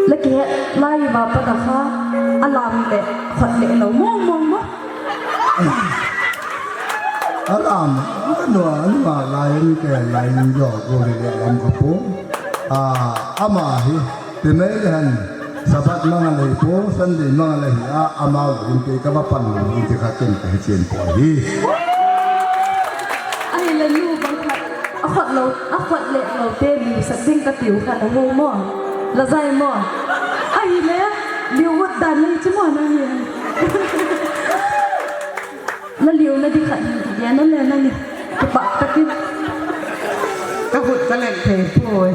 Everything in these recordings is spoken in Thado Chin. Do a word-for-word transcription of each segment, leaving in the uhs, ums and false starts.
La kihet lai uva pat a kha, alam le khut le lou mong mong mo. Alam, anu, anu a lai ni ke lai ni jo ko le le lam ka po. A, ama hi, te mai le han, Sabbath manga lei po, Sunday manga lei hi, a, ama lo in te ka va pan lo in te kha ken ka he chen po hi. Ahile nu bang khat, a khut lou, a khut le lou te mi sa ding ka tiu khat a ho mo. La zai mo. Ahile, liu ut dan ni chu mo na ni. Na liu na di khat ni, ya na le na ni. Ka pa ka kin. Ka khut ka le thei poi.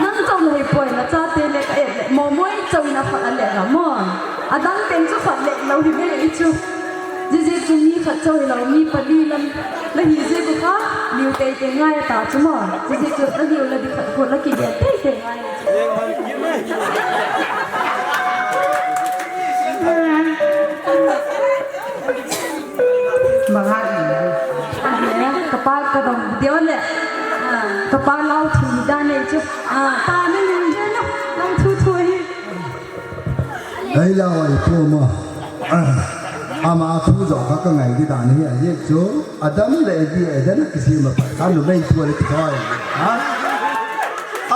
Nang chau lei poi, na chate le ka et le. Mo moi chau na khat a le la mo. Adang teng chu khat le lou hi ve i chu. Jiji chu mi khat chau hi lou mi pali lam. La hi je ko kha, liu tei tei ngai ta chu mo. Jiji chu la liu la di khat ko la ki de tei tei ngai. Bang a le. Ka pa ka dong deu le. Ka pa lau thi da ne chu. Ta ne ne ne no. Nang thu thu hi. Ei lau ai pu mo. Ama thu jo kha ka ngai di dan hi a yek chu. Adam le Evi, Eden a kisem a pat khan numei thu a le kithoi. Ha?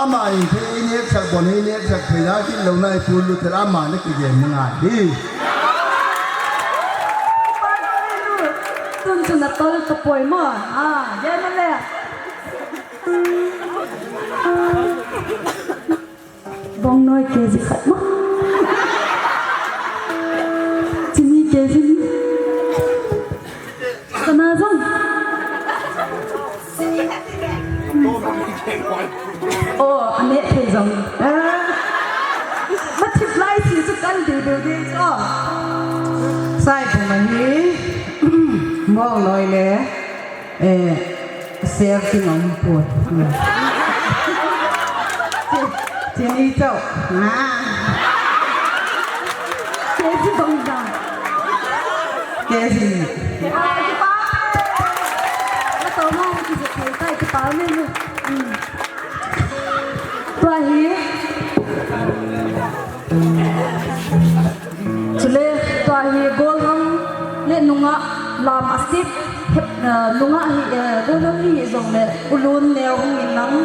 Ama in thei in heksak bon in heksak thei na kin lo nai pu Luther ama na kigen na ngai hi. Tun chu na tol ka poi mo. Ah, gen na le. Bongnoi K G khat mo. Chini K G ni. Sana jong. Oh, ane thei jong. Ah. Ma thip lai si chu kan deu deu deu chu. Sai pu ma hi. Bongnoi le. Eh, sel ti ngam pu. Chini chau. Ah. K G bang da. K G. Ah, kipa. Na to ma ki je kai kipa ne ne. Hmm. Tua hi. Chule, tua hi golhang le nungah lam a sep, hep, eh, nungah hi, eh, golhang hi jong le ulun neo hung in lang,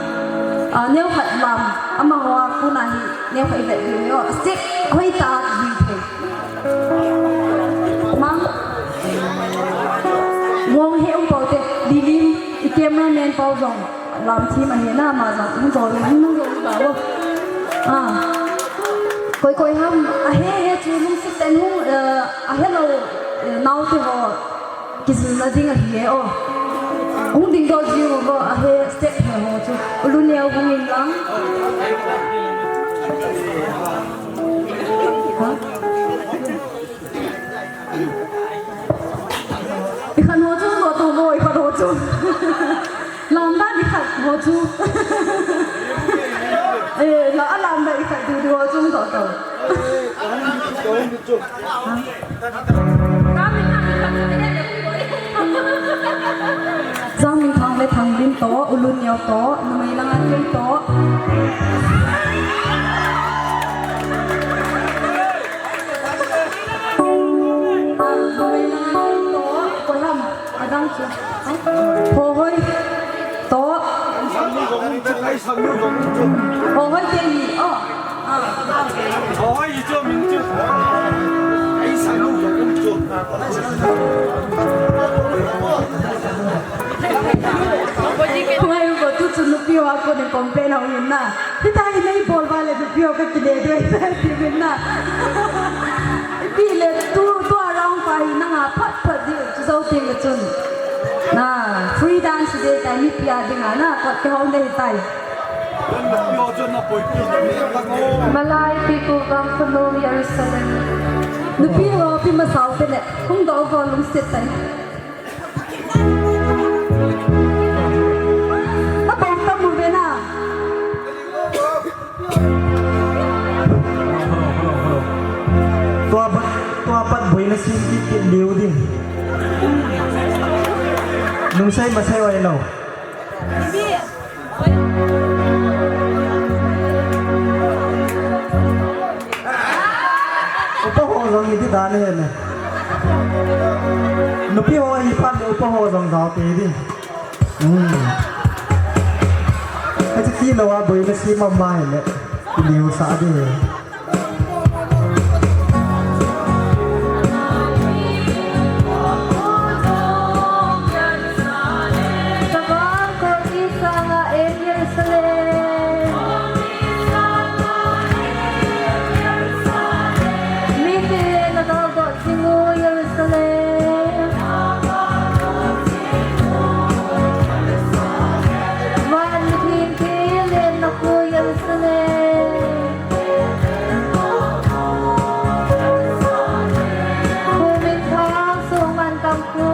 ah, neo khat lam, amaho a kona hi neo khat i vet diu neo a sep, hoi ta a vui thei. Mang, wong he um pau te, Lily, i cameraman pau jong. Lam thim ahi na, ama jong, hung jol, hung jol, hung jol. Ah. Koi, koi ham, ahe, he chu lungset ten hung, eh, ahe lou, eh, naote ho, kijilna ding ahi e, oh. Hung ding doh jiu, oh, ahe step he ho chu. Ulu neo hung in lang. Ha? I khan ho chu, lo to mo, i khan ho chu. Lam dan i khan ho chu. Eh, la a lam dan i khan du du ho chu, to to. Jangminthang le Thanglim to, Ulun Neo to, numei langa kei to. Adang chu. Hohoi. To. Hohoi te ni. Oh. Hohoi hi chu min chu. Ngai u ko tu chu nupi ho a kon in complain ho hin na. Hita hi nei bol va le nupi ho ka kile de ti hin na. Ipi le tu, tu a round pa hi nanga phat phat di chu zo ti le chun. Na, free dance de tai mipi a dinga na, kot ke hong de tai. Malai pi ku vang kunu Jerusalem. Nupi ho pi masau te le, hung do ho lungset tai. Abang ta mu ve na. Tua pat, tua pat boina sim kit kit liu ding. Nungsai masai oi lo. Nupi ho hi phat le upa ho jong jao te ding. Hmm. Ka chi ti lo a boina si mama hi le. Ki liu sa ding. Savang koti sanga en Jerusalem. Mite na daldoh jing u Jerusalem. Van mithengte lenna khu Jerusalem. Khu minthang sung man tam khu.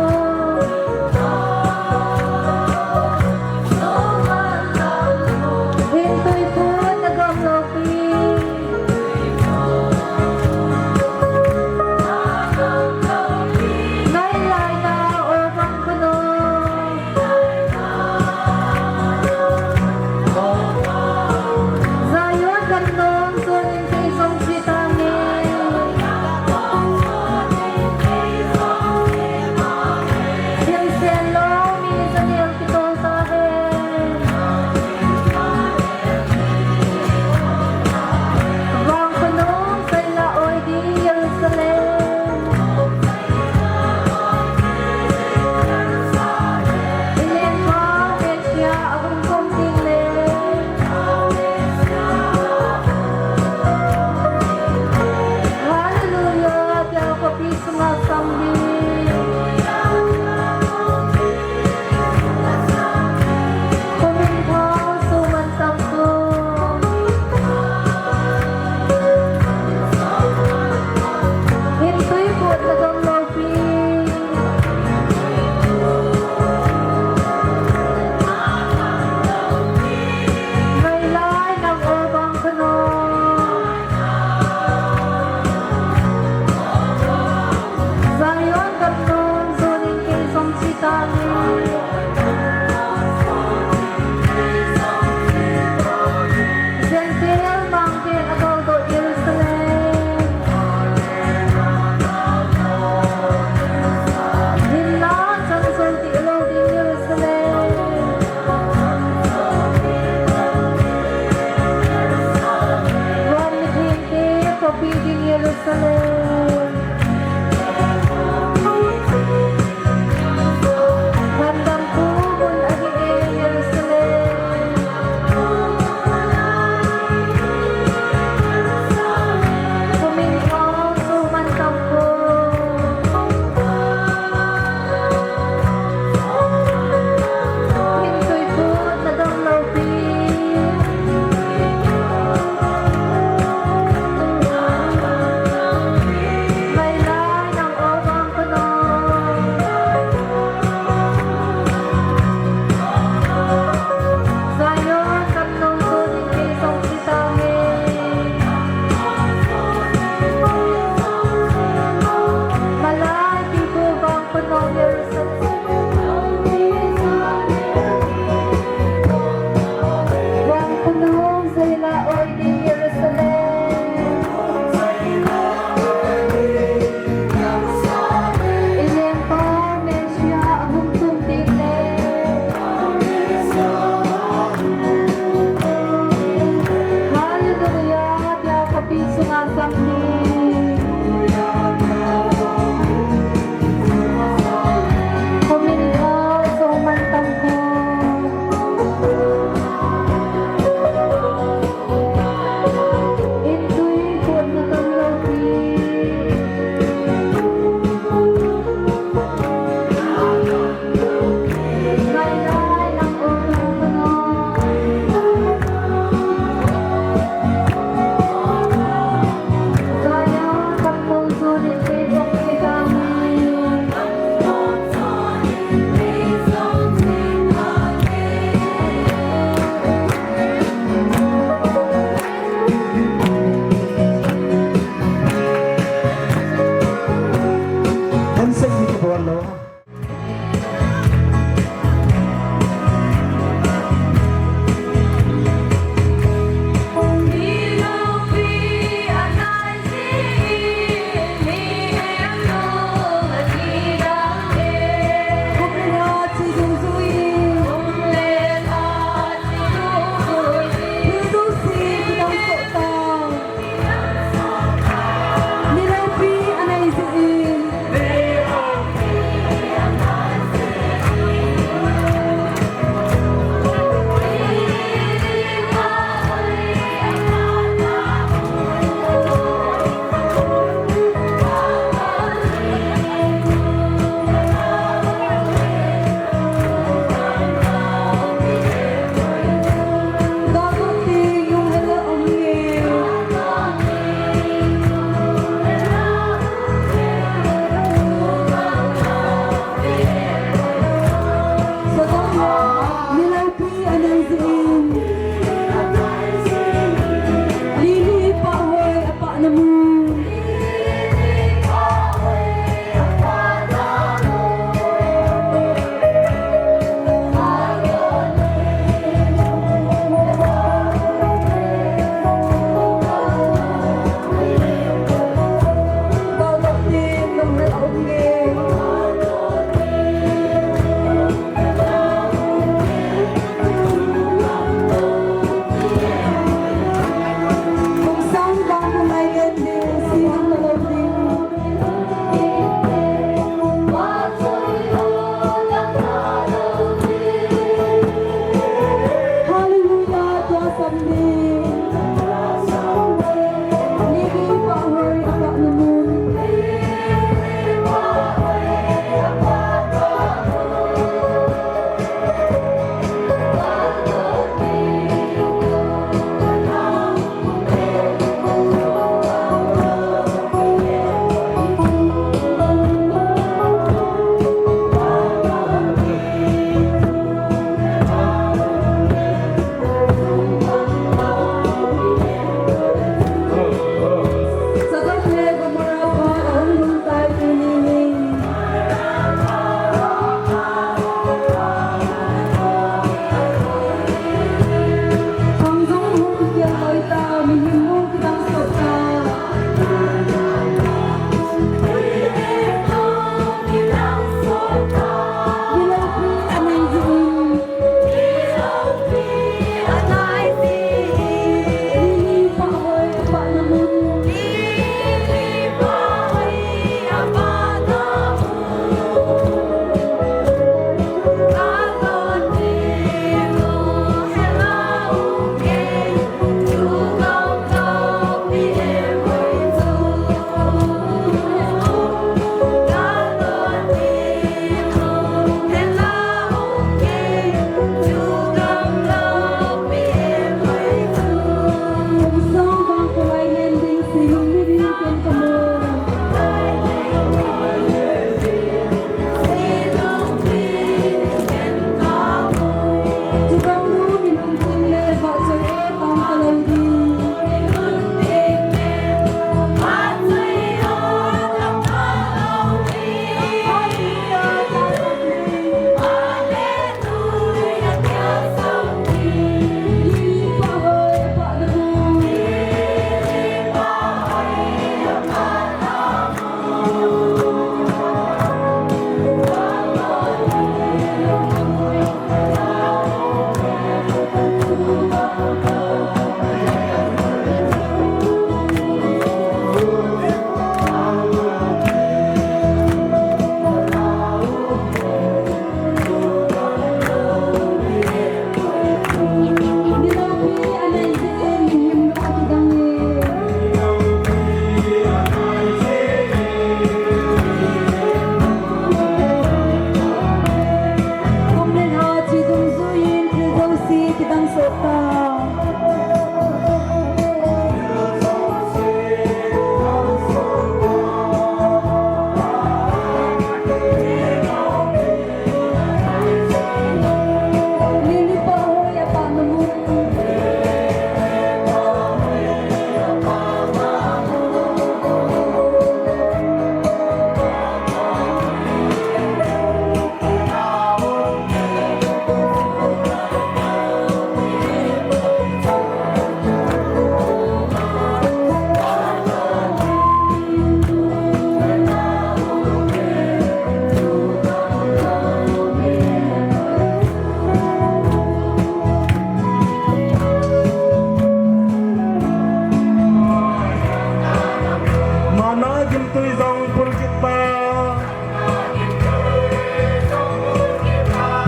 Mana gimtui jong pulkit ta.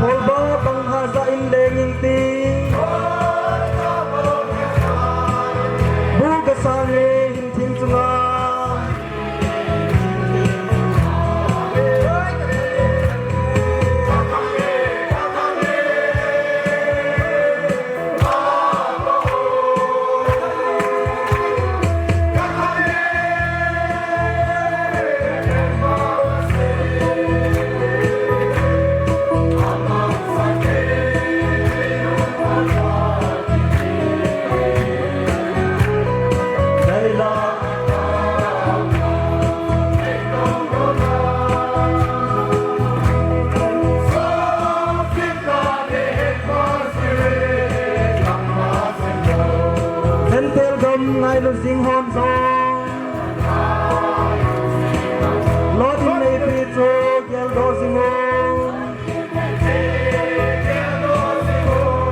Pulba bang haja in leng in ti. Bu ka sang e hin thing chunga. Sentel gam ngailu jing hon jong. Lord in neipi chu geldoh jing un.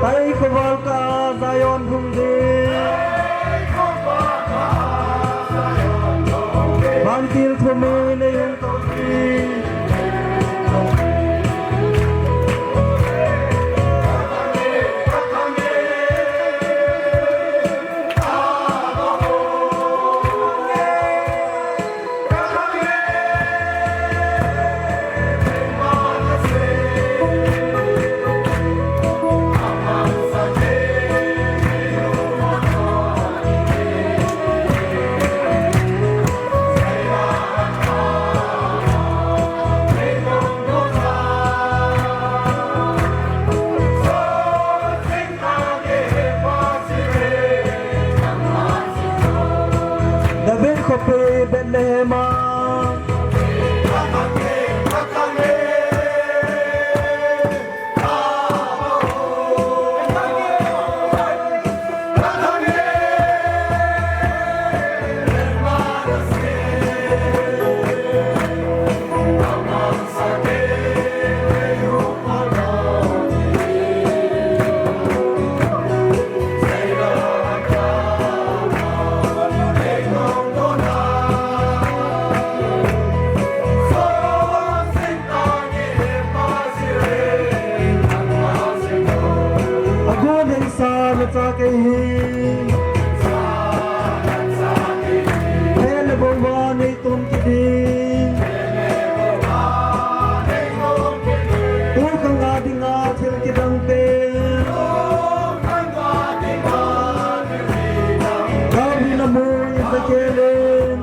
Tai khoval ka Zion hung ding. Vantil thum in ei hung to ding. Hele bova nei ton kiti. Tu khang a dinga thil kidang te. Kavina mu Ezekiel in.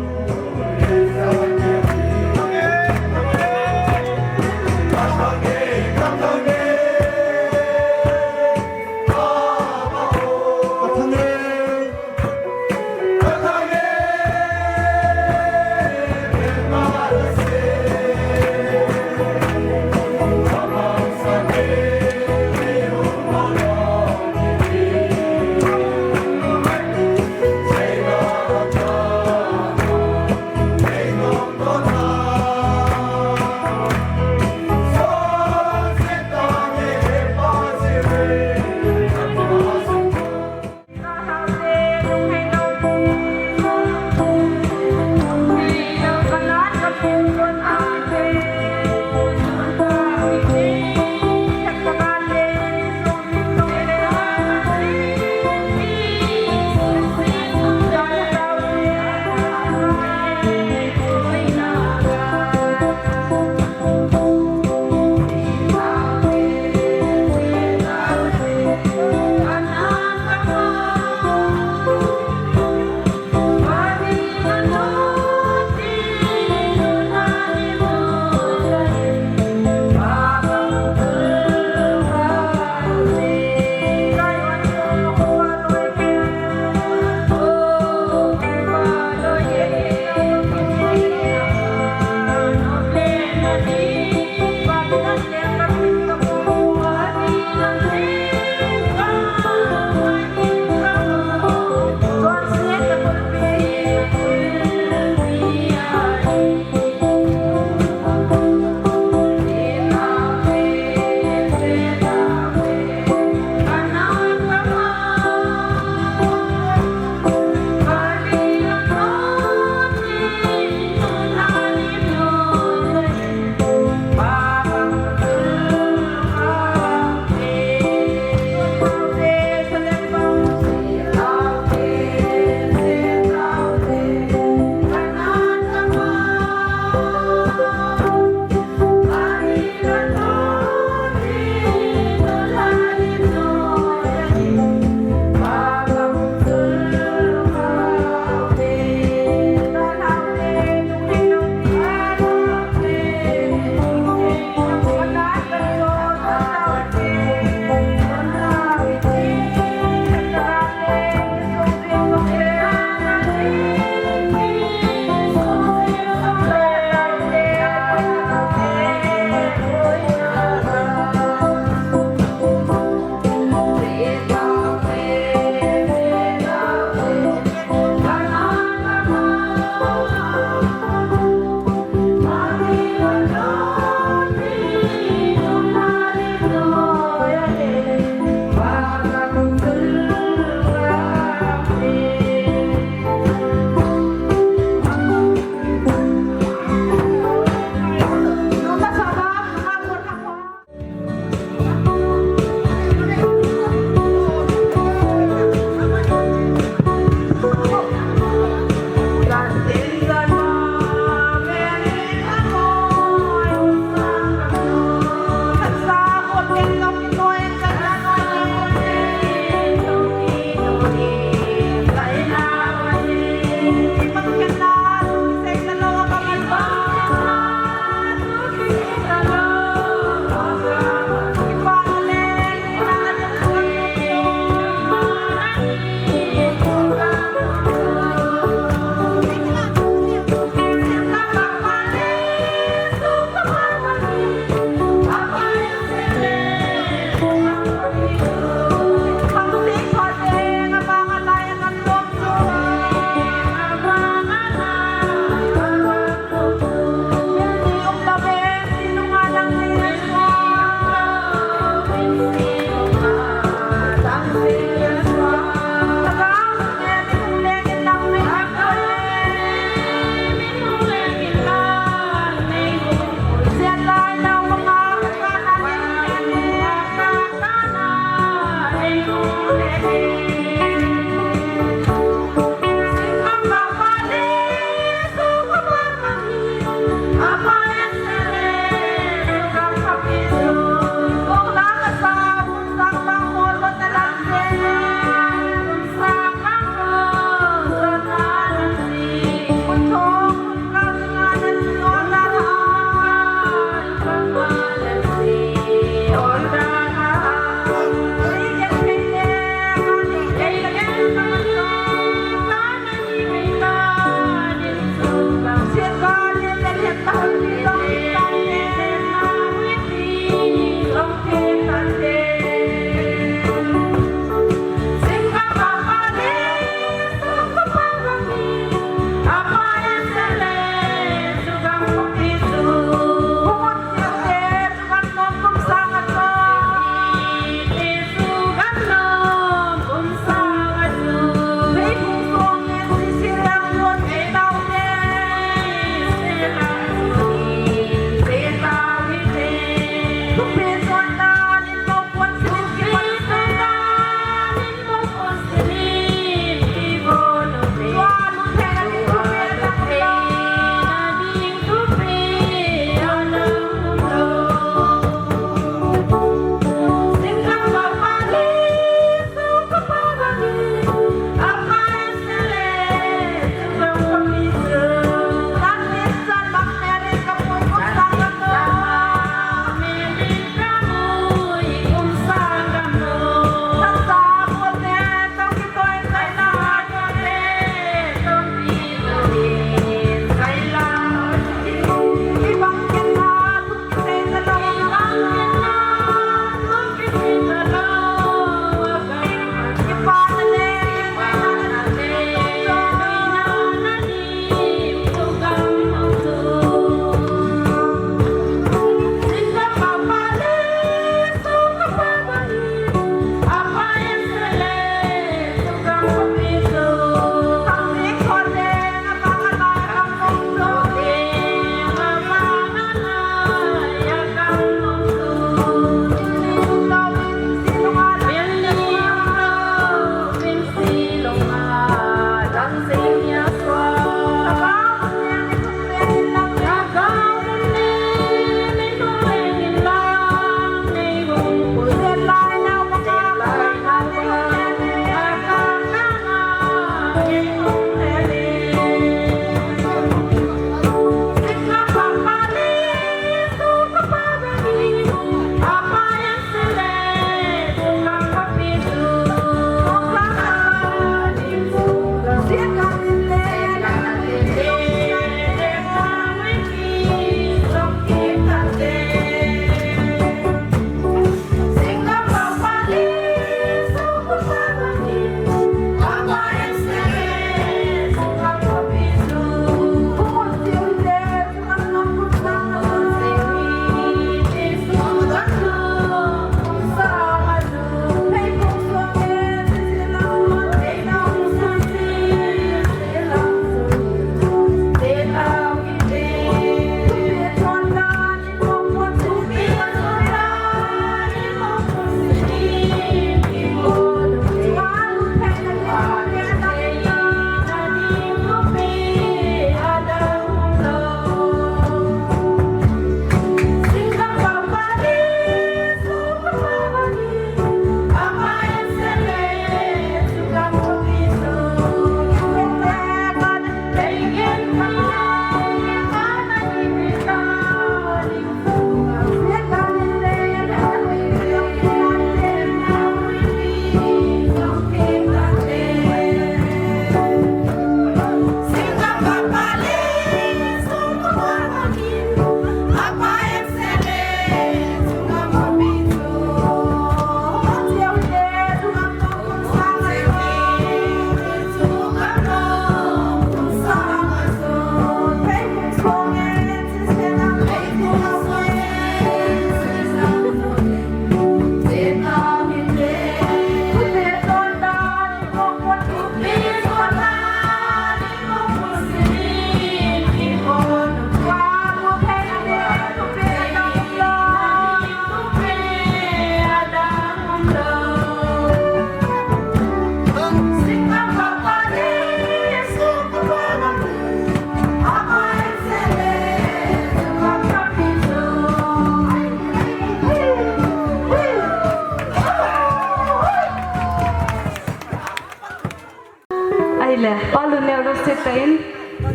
Ahile, Pa Luneo Rosita in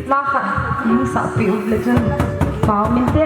la khat hung sahpeh u le chun pao minte.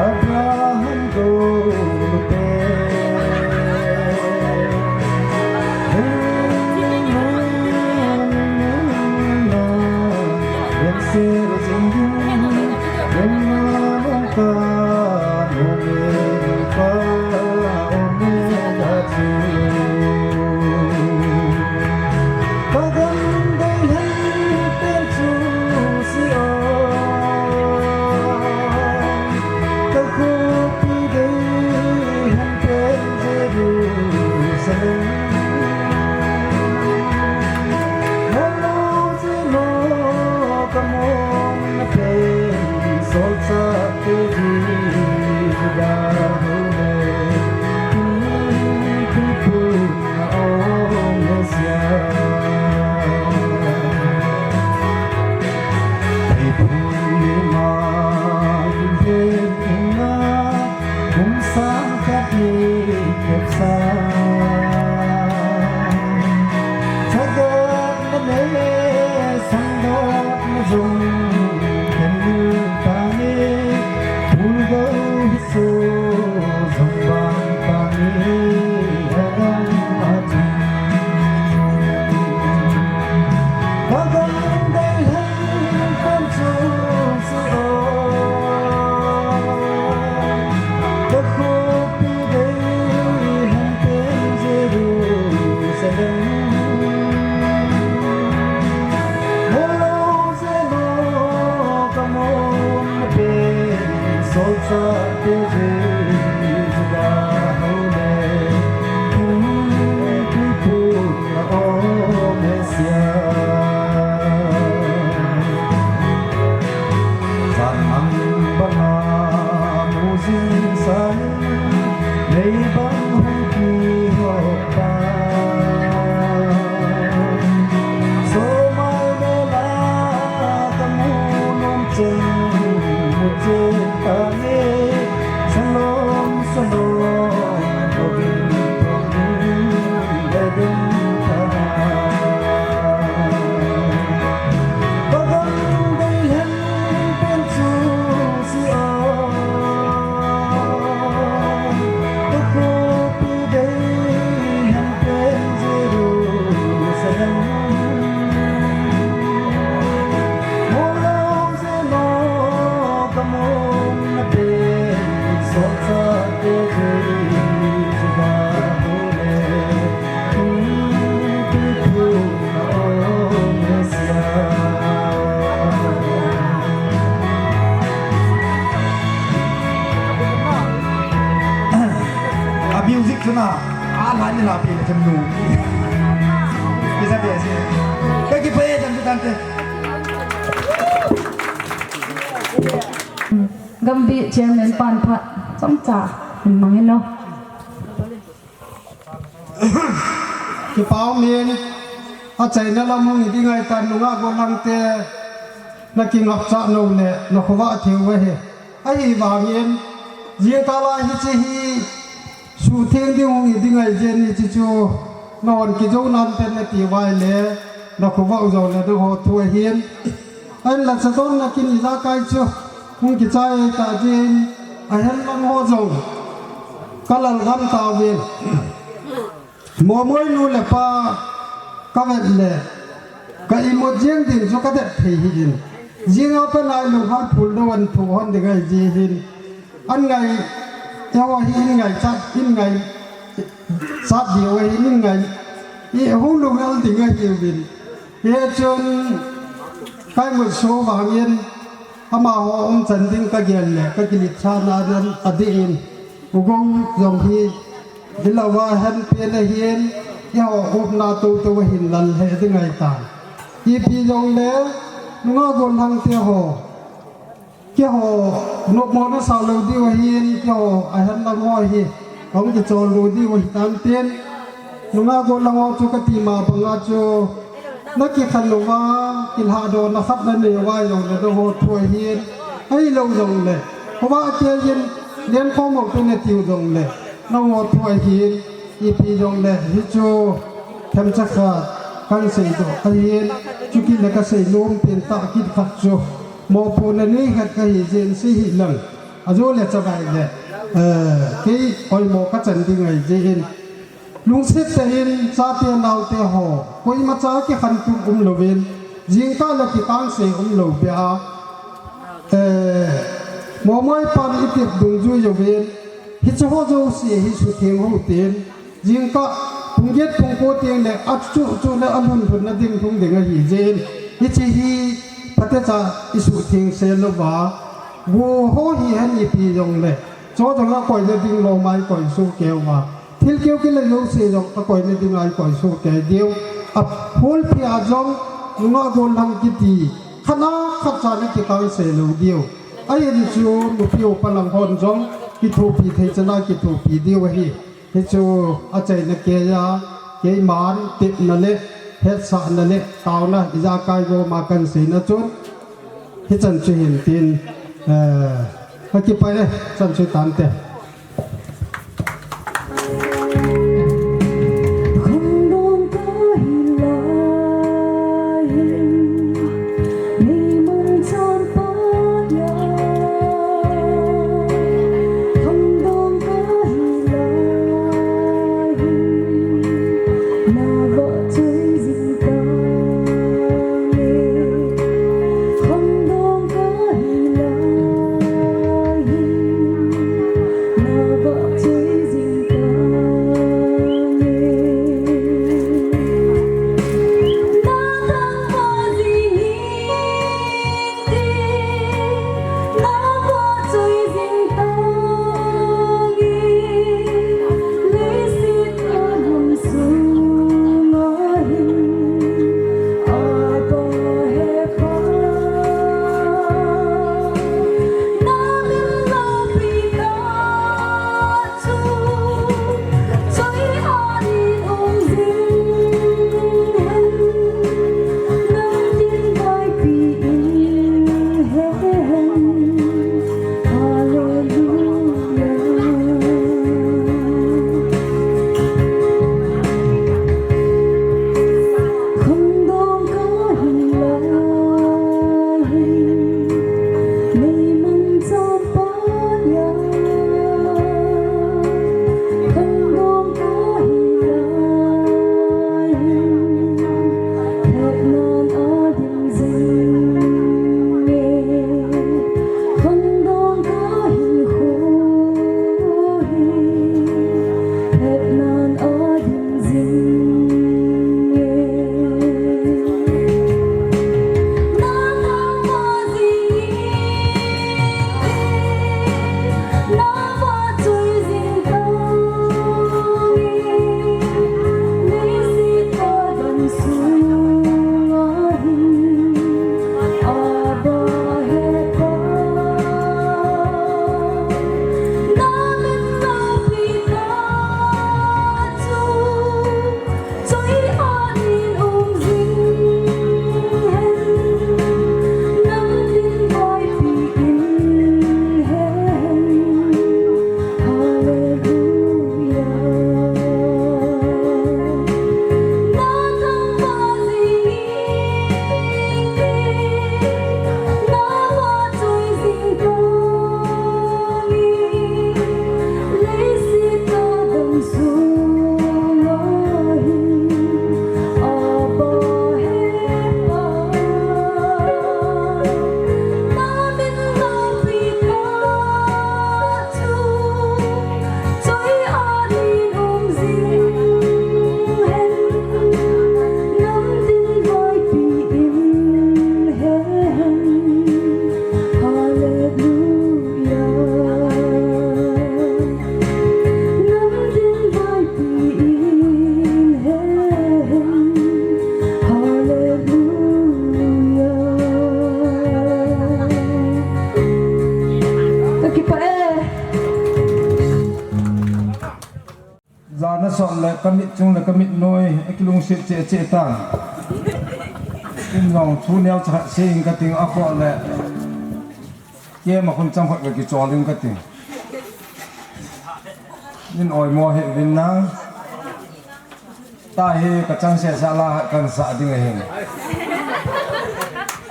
Abraham golpe. A music chu na, a la ni la pi le chem nu. Isa be si. Ka ki pe chan chu tan te. Gambih chairman pan phat chomcha in mang in lo. Kipa um in, achaina lam hung hi ding ahitan, nungah gollhang te, na kingapcha nom le na khovah thei u ahi. Ahivangin, jingkah a hiche hi, suhtheng ding hung hi ding ahi jeh in hiche chu, nahon kijou nan pen nati uva ahile, na khovah u jong le naho thu ahin. Ahinla chadonna kin ijakai chu, hung kichai tah jeh in, ahen lang ho jong, ka lalgam tauvin. Momoi nu le pa ka vet le, ka imut jeng ding chu ka det thei hih in. Jing a pat a lunghang phul dou an thu hon ding ahi jeh hin. An ngai, eiho hi in ngaichat, in ngaichat diu ahi, in ngai, i hung lunghel ding ahiuvin. Hichun, ka imut so vangin, amaho umchan ding ka gel le, ka kiletsahna nan adih in, U Gong jong hi, hilou a hen pen ahin, eiho umna toto ahin lal he ding ahitan. Ipi jongle, nungah gollhang te ho, keiho, nopmo nasa lou diu ahin, keiho, ahen lang ho hi, hung kichol lou diu ahitan tin, nungah gollhang ho chu kati ma banga chu, na kikhen louva, kilhadohna khat na nei uva jongle, nangho thu ahin, ahilou jongle, khovah kei in, lenkhom u te natiu jongle, nangho thu ahin, ipi jongle, hichu, themcha khat, kan seidoh ahin, chukit le ka seinom pen tah kit khat chu, Mopohna ni khat kahi jeh in, hiche hi lang, ajo le chavai le, eh, kei oimo kachan ding ahi jeh in, lungset tah in chate naote ho, koimacha kikhen tup umlouvin, jingkah le kikangse umlou beh a, eh, momoipan itep dungjui uvin, hiche ho jouse hi sutheng hou tin, jingkah pung get pung ko teng le achuh chuh le alhun lhun na ding lhung ding ahi jeh in, hiche hi phatecha isuhtheng se louva, go ho hihen ipi jongle, cho jong akoina ding lom a ikoi soh kei uva, thil keu kile jouse jong akoina ding a ikoi soh kei diu. Aphulphi a jong nungah gollhang kiti khat a khat chan akikangse lou diu. Ahin chu nupi upa lang hon jong kithopi thei chan a kithopi diu ahi. Hichu achaina keiya, keiman tepna le hetsahna le taona ijakai gom a kahin seina chun, hichan chu hin tin, eh, kakipah e, chan chu tante. Kakipah e. Jana sot le kamit chung le kamit noi, akilungset cheh cheh tan. Ken jong thu neocha khat sei inge kating, akhoh le keima khun chang khat kakichol inge kating. Nin oimo hih uvin lang. Tahi kachang sesa la kahin sah ding ahi.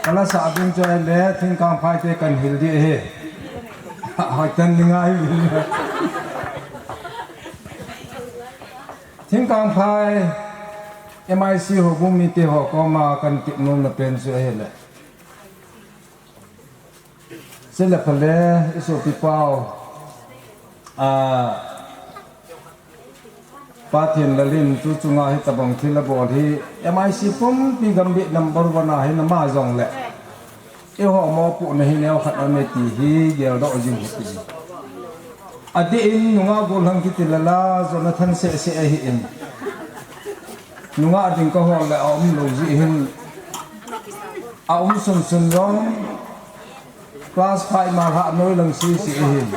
Kala sa ding chu ahile, Thingkangphai te kan hil ding ahi. Hoitan ni ngai. Thingkangphai M I C houbung mite ho koma kan tep nom na pen chu ahile. Chule phale, i sopi pau, a, Pathen lalin tu chunga hitabang thil abol hi, M I C pumpi Gambih number one a hin ama jongle, eiho mopohna hi neokhat aume ti hi geldoh jing hite. Adeh in nungah gollhang kiti lala, Jonathan seh seh ahin. Nungah ding kahol le aum lou jeh hin. Aum sunsun jong class five ma lhah noilang sisi ahin.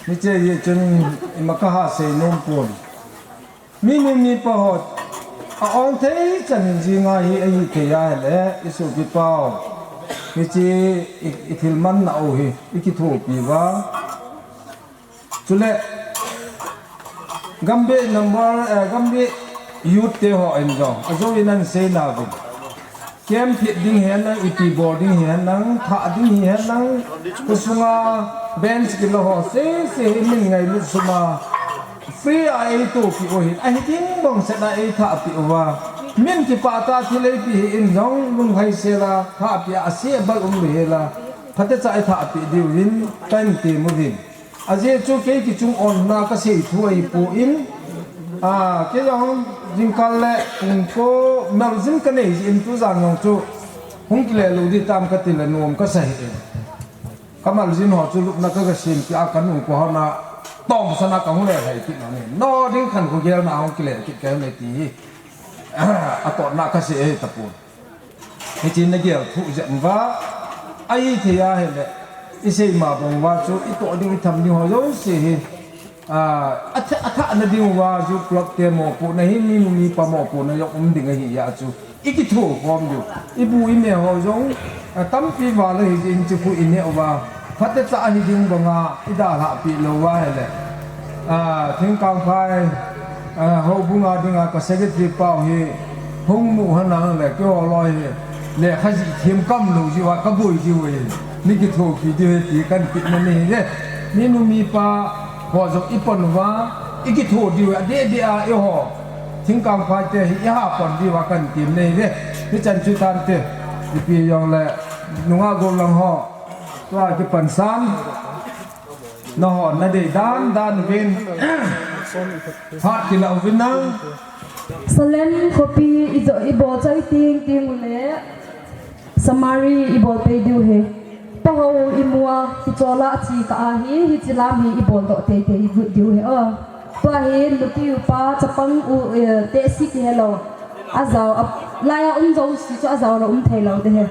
Hiche jeh chun ima kaha sei nom pon. Minu mipa ho a-ong thei chan in jing ahi, ahithei ahile, i sopi pau. Hiche i, i thil manna u hi, i kithopi uva. Chule, Gambih number, eh, Gambih youth te ho in jong, ajou in ahin sei nauvin. Camp phet ding hihen lang, ipi bol ding hihen lang, thah ding hihen lang, khosunga bench kilo ho sese hi min ngailut suma free a eitohpi u ahin, ahi ding bang set a eithahpi uva. Min kipah tah a thil eipeh hih in jong lunglhai sel a thahpi a, ase abal um lou hel a, phatecha eithahpi diuvin kahin tem uvin. Ajeh chu kei kichung onna kasei thu ahipoi, a, kei jong jingkah le pung ko maljin kanei jeh in tujan jong chu hung kile lou ding tam kati le nom kasa hih in. Ka maljin ho chu lupna ka, ka sem kit a, ka nungpa hon a tongsan a kahung le lhai kit na ni. No ding khankho gelna hung kile kit ka hi ti hi. A totna kasei ahi tapon. Hiche na gel thu jeng uva, ahithei ahile, i sei ma bang uva chu, i toh ding, i tham ding ho jouse hi, a, a tha, a thahna ding uva, youth club te mopohna hi, minu mipa mopohna jong um ding ahi a chu, i kithokhom diu, i bu i me ho jong, a, tampi val ahi jeh in chu khu i neh uva, phatecha ahi ding banga, i dalhah pi lou uva ahile, a, Thingkangphai, a, houbung a dinga ka secretary pau hi, hung mu hen lang le, keiho loi hi, lekha jih them kam lou jeh uva, ka boi diu ahi, mi kithopi diu ahi ti kan tipna nei hi le, minu mipa ho jong i pan uva, i kitho diu adeh deh a, eiho Thingkangphai te hi i ha pan diu a kan tipna nei hi le, hichan chu tante, ipi jong le, nungah gollhang ho, tua kipan san. Nahon nadei dan dan uvin. Phat kila uvin nang. Salem khopi i jo i bol chai ting ting ule. Samari i bol tei diu ahi. Paho i mu a kichol a chi ka ahi, hiche lam hi i bol doh tei tei i got diu ahi. O. Tua hi nupi upa chapang u, eh, tehse kihe lou. Ajao, a, laiya um jouse chu ajao lou um thei lou ding ahi.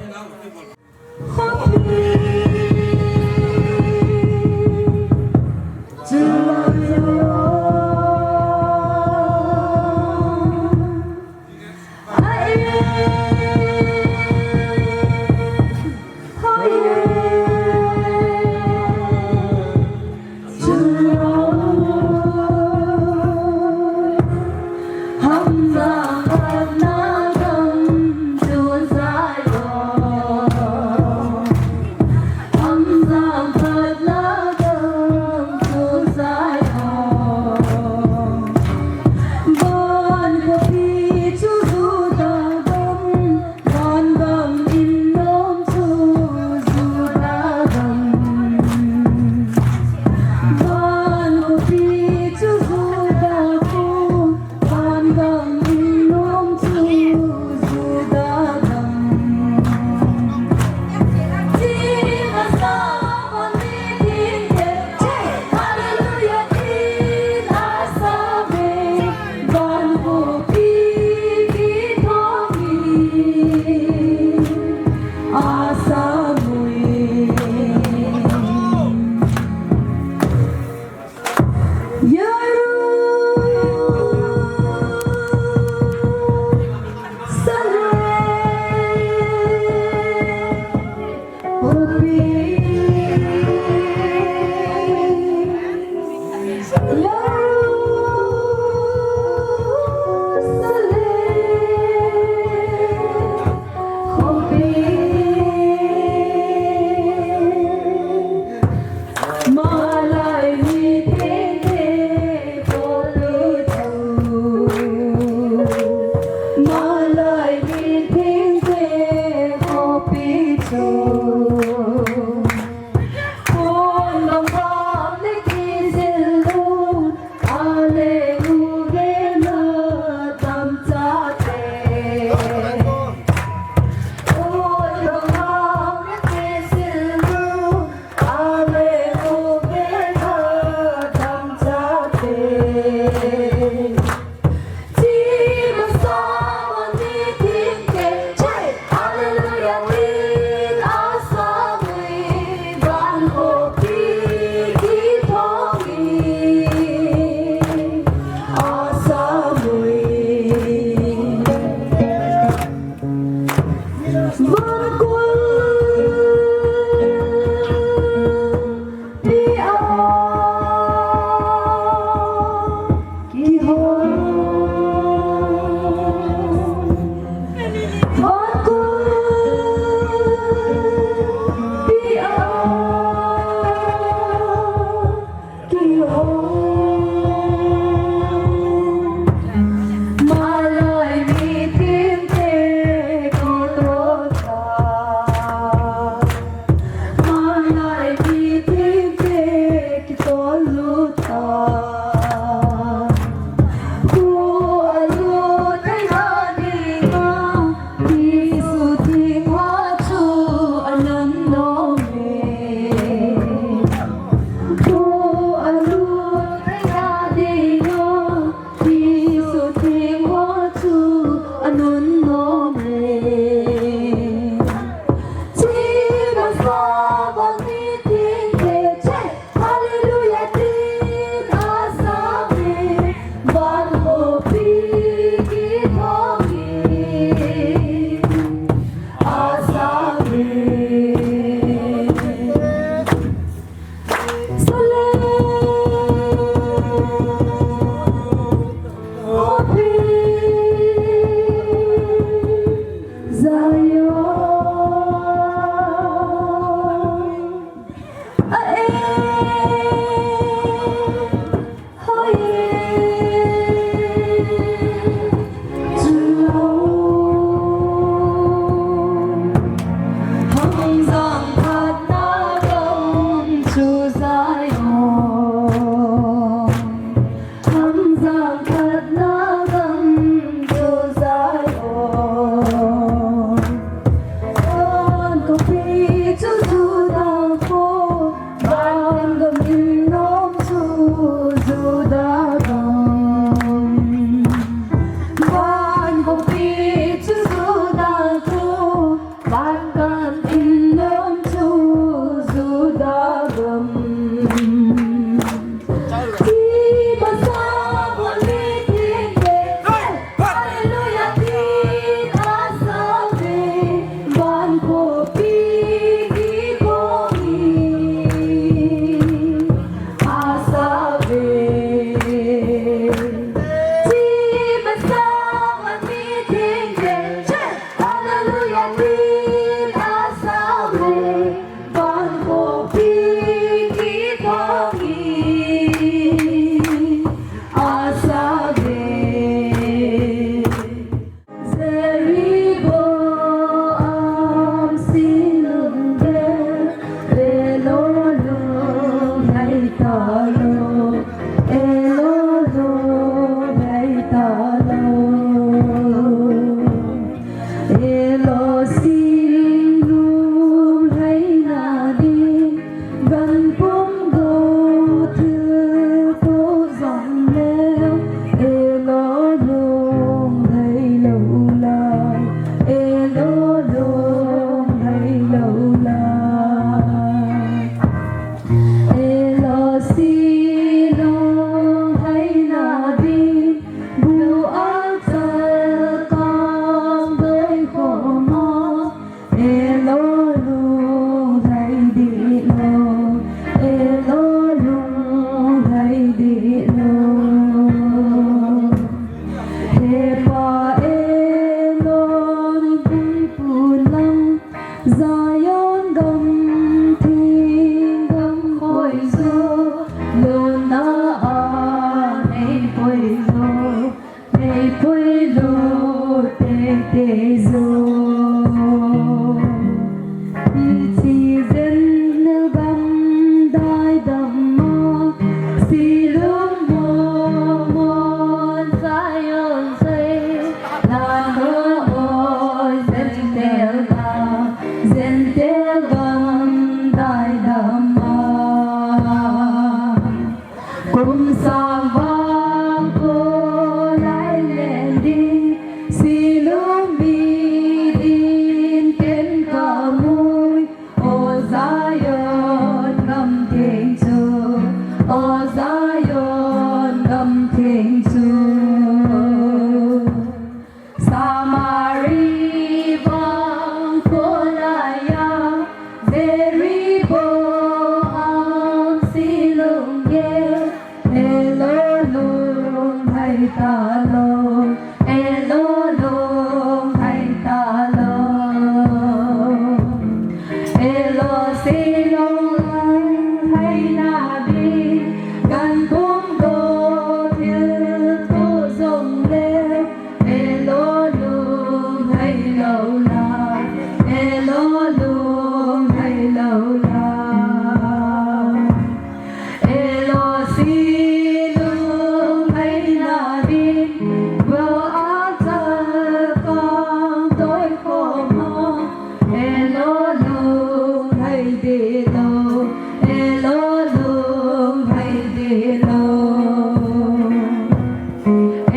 Elo lung hai di lo.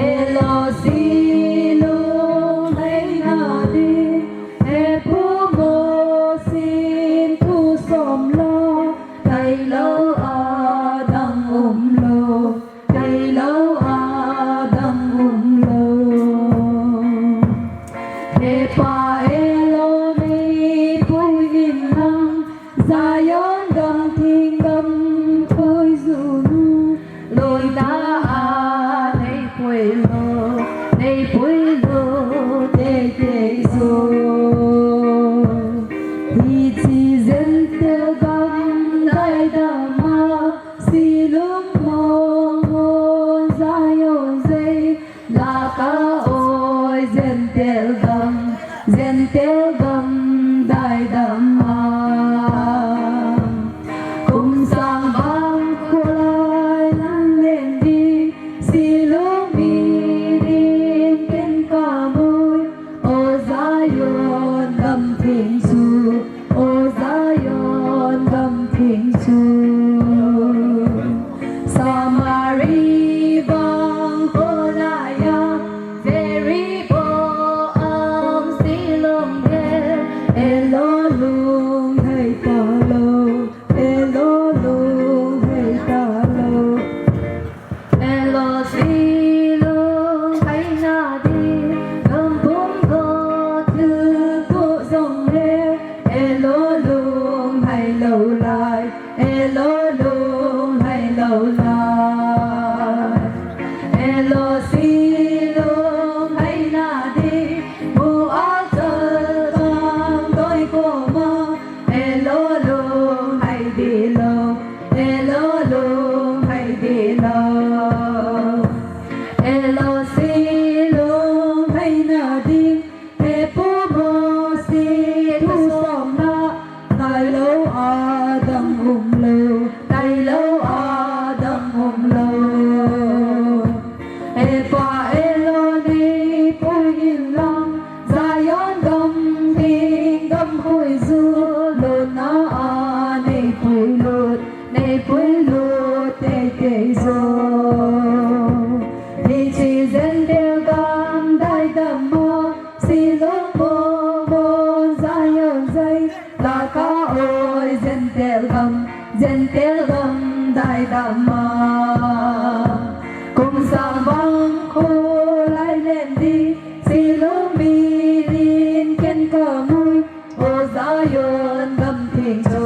Elo si lung hai na di. He pu mo sin thu som lo. Tai lo a dang um lo. Tai lo a dang um lo. He pa elo nei pui in lang. Zion gam thing gam khoi zu nu, loi ta a nei pui lo, nei pui lo, tei tei zo. Hichi Gentile gam dai dam a, si lung mo mo Zion zei, Laka oi Gentile gam, Gentile gam dai dam a. Kum sang bang kholai nan len di, si lung mi din ken ka mui, o Zion gam thing chu. O Zion gam thing chu. Samari bang kholai a, Jericho am si lung gel, elo lung hai ta lo, elo lung hai ta lo. Elo si lung hai na di, gam pum go thil tu zong le, elo lung hai lo lai, elo lung hai lo lai. Elo si lung hai na di, bu a chal tang doi ko ma, elo lung hai di lo. Elo lung hai di lo. Elo si lung hai na di. He pu mo si thu som na. Tai lo a dang um lo. Tai lo a dang um lo. He pa elo nei pui in lang. Zion gam thing gam khoi zu, lona a nei pui lut, nei pui lut tei tei zo. Hichi Gentile gam dai dam a, si lung mo mo Zion zei, Laka oi Gentile gam, Gentile gam dai dam a. Kum sang bang kholai len di, si lung mi din ken ka mui, o Zion gam thing chu,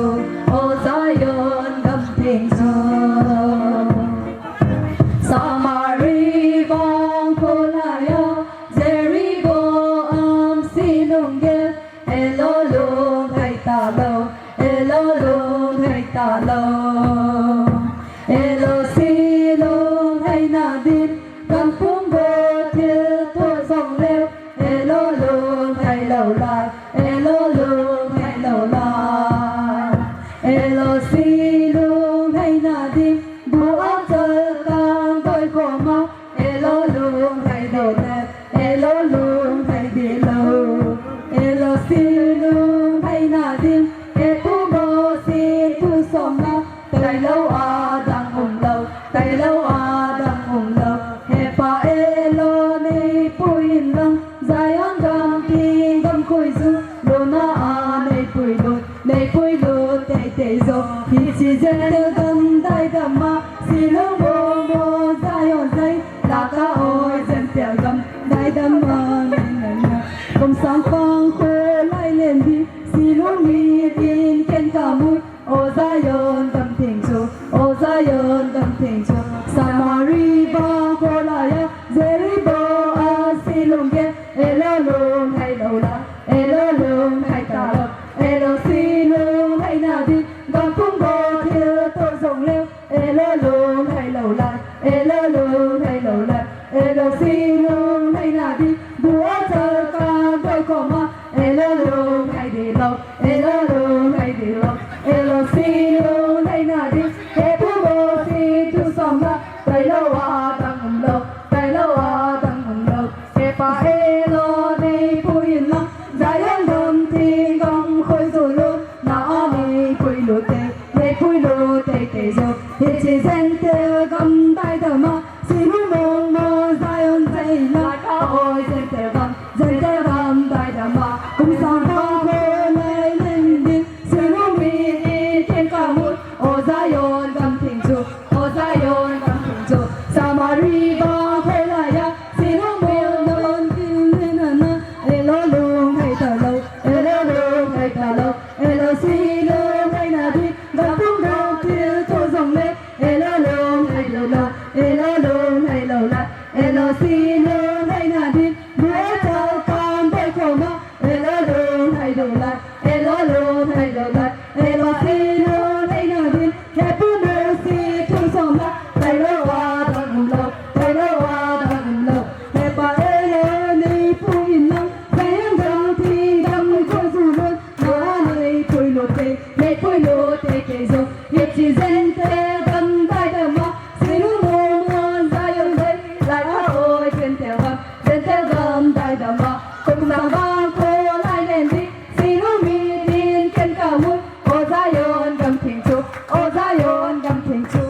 o Zion gam thing chu. Samari bang kholai a, Jericho am si lung gel, elo lung hai ta lo, elo lung hai ta lo. Elo si lung hai na din, gam pum go thil tu zong le, elo lung hai lo lai, elo lung hai lo lai. Elo si lung hai na din, bu a chal tang doi ko ma, elo lung hai di lo, elo lung hai di lo. Elo si lung hai na din, he pu mo si thu som na. Tai lo a dang um lo, tai lo a dang um lo. He pa elo nei pui in lang, Zion gam thing gam khoi zu, lona a nei pui lut, nei pui lut tei tei zo. Hichi Gentile gam dai dam a, si lung mo mo Zion zei, Laka oi Gentile gam dai dam a, nei nei na. Kum sang bang kholai len di, si lung mi din ken ka mui, o Zion gam thing chu, o Zion gam thing chu. Samari bang kholai a, Jericho a si lung gel, elo lung hai lo lai, elo lung hai ta lo. Elo si lung hai na di, gam pum go thil tu zong le, elo lung hai lo lai, elo lung hai lo lai. Elo si lung hai na di, bu a chal tang doi ko ma, elo lung hai di lo, elo lung hai di lo. Elo si lung hai na di, he pu mo si thu som na. Tai lo a dang um lo, tai lo a dang um lo. He pa elo nei pui in lang, Zion gam thing gam khoi zu, lona a nei pui lut tei, he Puilu teitei jo, hiche Gentile gam daidam a, Sinu mong mo Zion jaila, oi Gentile gam, Gentile gam daidam a, kum sang bang kho lai len ding, Sinu mi ni ken ka mun, o Zion gam theng chu, o Zion gam theng chu, Samari bang kho lai a, Sinu mong mo Zion jaila na, elo lung hai ta lo, elo lung hai ta lo, elo Sinu hai na di, Gapung gapil to jong le, elo lom hai lo la, elo lom hai lo la, elo si lom hai na din, bue chal pan bai khoma, elo lom hai lo la, elo lom hai lo la, elo si lom hai na din, hepu mo si thung som la, tai lo wa dang um lo, tai lo wa dang um lo, hepa elo nei pu in lang, sai yang dang ting dang ko zu lon, Nei pui lo te, nei pui lo te kei jong. Hiche Gentile gam daidam a, Sinu mong mo Zion lai, lai a oi Gentile gam, Gentile gam daidam a, kum sang bang kho lai len di, Sinu mi din ken ka mun, o Zion gam theng chu, o Zion gam theng chu.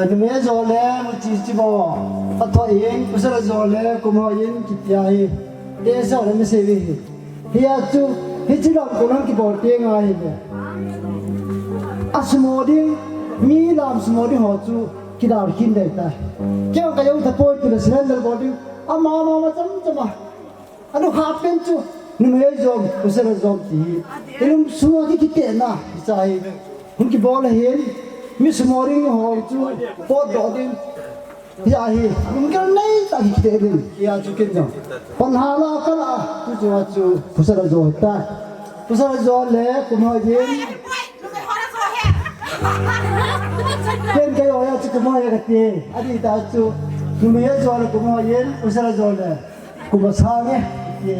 Numei jo le nuchi chi bo, atho in, pasal jo le kumo in kitia hi. Te jo le mi se vi hi. Hia chu, hichi lam ko lam kibol te ngai hi le. Asumo ding, mi lam sumo ding ho chu kidar khin dei ta. Kei ka yo ta poi tu le surrender bol ding. Ama ama ma cham cham a. Anu kha pen chu, numei jong, pasal jong ti hi. Ilum sunga ki kite na, hi cha hi. Hung kibol hin, mi sumo ding ho chu, pot do ding. Hi a hi, hung kal nei ta hi kite ding. Hi a chu kin jong. Pan ha la ka la, tu chu a chu, pasal jong ta. Pasal jong le, kumo hin. Ken ka yo ya chu kumo ya ka ti. Adi ta chu, numei jong le kumo hin, pasal jong le. Kumo sang e, ti.